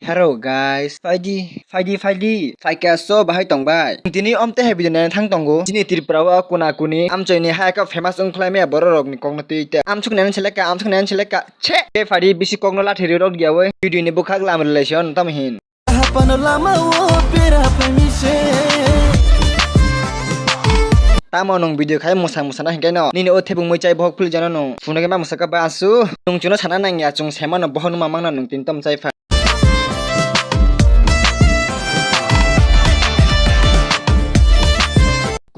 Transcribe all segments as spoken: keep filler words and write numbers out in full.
Hello guys, phaidi, phaidi, phaidi, phaikha so bahai tongbai. Tini omte hai video naina thang tongo. Chini Tripura o kuna kuni amchoini hai khe famous wngkhlai maya borok rokni kokno twi te. Amsuk naina seleka, amsuk naina seleka. Che! Ke phaidi bisi kokno lathi ri rok diya oi. Video ni bukhak lam relation tamo hin. Hapano lama o pera phaimi se. Tamo nwng video khai mwsa mwsana hinkhe no. Nini o thebung mui chai bohok philwi jano nwng. Phunukhe ma mwsaka ba asu. Nwng chuno sana nangya chung semano bohok numa mangna nwng tin tom chai pha.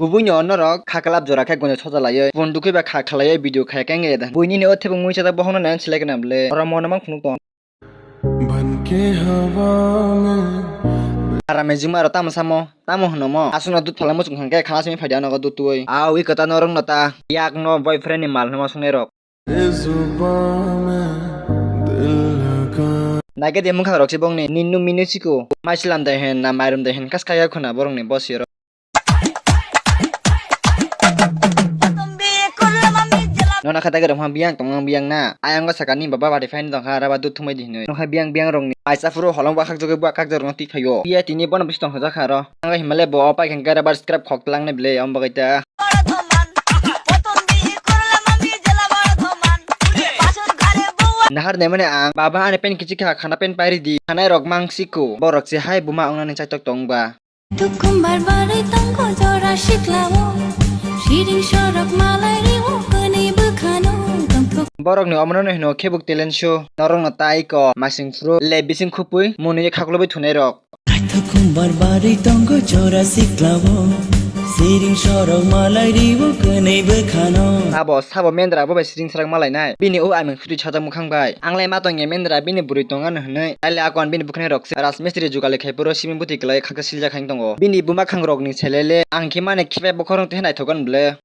Kubui no norok kha kalap jora khe gunja soja laioi. Bun dukhui ba kha khalaioi video khai khe nge da. Buini ni o thebung mui chata bohok no nang selek na ble. Oro mo no mang phunuk tong. Ban ke hawa mein. Ara mejima ro tamo samo, tamo hwno mo. Aswkno dut phalai muchung khe khana simi phaidi ano dut twi. Awi kwta norok no ta. Yak no boyfriend ni mal hwnma swngnai rok. Naikhe de mwkhang rok se bongni ninnu minu siko. Maichwlam de hen na mairum de hen kas kaya khuna borok ni boss yorok. Nona kha dagi rok ma biyang tong biyang na. Ayang go sakani baba bari phaini tong kha raba dut thumai di hinoi. Nokha biyang biyang rok ni. Aisa phuru holong ba khak jogoi ba khak jorok no tik phaio. Iya tini bono bisi tong kha jakha ro. Ang himale bo opai khen gara bar scrap khok tlang ne ble om bagai ta. Nahar ne mane ang baba ani pen kichi kha khana pen pairi di. Khanai rok mang siko. Borok se hai buma ong nani chaitok tong ba. Tukum bar barwi tongkho jora siklao. Siring sorok malai rio kwnwi bwkhano. Tongthok. Borok ni omono no hino khebuk talent show. Norok no tai ko masing phuru le bising khupui mwnwi khaklobwi thunai rok. Tukum bar barwi tongkho jora siklao. Siring sorok malai rio kwnwi bwkhano. Abo sabo mendra bo bai siring sarak malai nai. Bini o aming sutwi sajak mwkhang bai. Ang lai ma tongya mendra bini bwrwi tong ano hwnwi. Ai le akon bini bwkhwnai rok se rajmistri jugali khai puro simi buti kwlai khakhe siljak hai tongo. Bini buma khang rok ni selele ang khe mane khibai bokhorong te naithok an ble.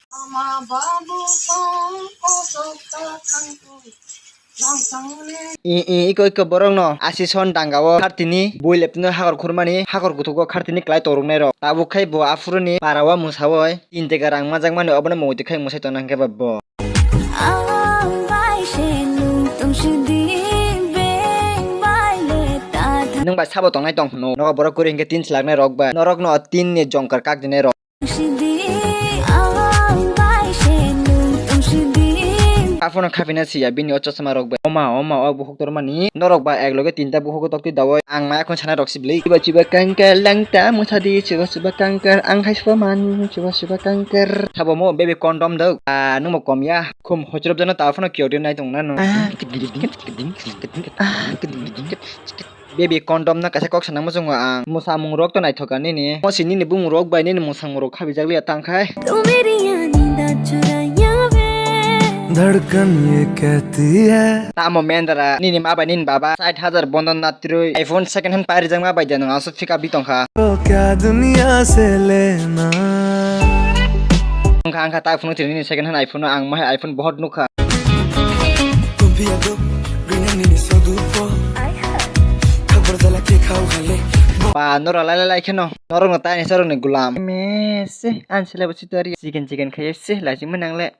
I, i, iko, iko borok no asi son danga o khartini bui leptino hakor khurmani hakor kuthuk o khartini kwlai torok nai rok. Tabuk khai bo aphuru ni para o mwsa oi tin teka rang majak mani obono mungwi twi khai mwsai tongna hwnkhe ba bo. Ang bai se nung tong sidi beng bai le ta tha. Nwng bai sabo tongnai tong hwno. Nogo borok kwrwi hwnkhe tin slak nai rok bai. Norok no tin ni jongkar kak dinai rok. Sidi ang bai se nung tong sidi. Aphano khapina siya bini o chosma rok bai. Oma, oma, o bukhuk tormani. Norok ba ek loge tinta bukhuk tok twi dawai. Ang maya khon sana rok sibli. Chiba chiba kangkar langta mwsadi chiba chiba kangkar ang hai swa mani chiba chiba kangkar. Sabo mo baby condom dok. Ah, nung mo kom ya. Khum hojrob jana ta phano kiyok de nai tong nanu. Ah, kiding kiding kiding kiding kiding. Ah, kiding kiding kiding. Baby condom na kaisa kok sana muchungo ang. Mwsamung rok to naithok ani ni. Mo si nini bumung rok bai nini mwsamung rok khabijak liya tang khai. Tu meri ani da churaya ve. Dhadkan ye kahti hai. Tamo mendra nini ma bai nini baba sait hajar bondo natrui iPhone second hand pairijak ma bai de nung aso pick up di tongkha. To kya duniya se lena. Wngkha wngkha ta phunuk tini nini second hand iPhone no ang ma hai iPhone bohot nukha. Ba nora lai lai lai kheno norok no tai ni sorok ni gulam. Me se an sele bo chitori chicken chicken khaye se lai chingma nang le.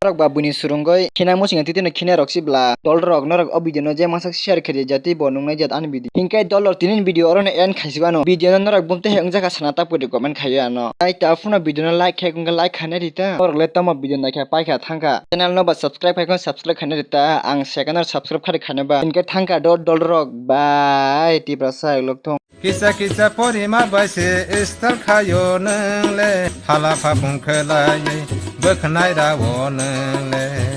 Norok ba buini surungoi khina muchungya titino khina rok si bla dol rok norok o video no je masak share khe di jati bo nungnai jat ani video. Hinkhe dol rok tini video oro no end khaisi bano. Video no norok bumte he wngjakha sana ta pudi comment khaiyo ano. Tai ta phano video no like khe wngkha like khainai rita. Norok le tamo video naikha paikha thangkha. Channel no ba subscribe khaikha subscribe khainai rita. Ang second or subscribe khari khainai ba. Hinkhe thangkha dol dol rok bai Tiprasa ek lok thong. Kisa kisa porima bai se style khayo nwng le, hala phapung khlai bwkhnai rao nwng le.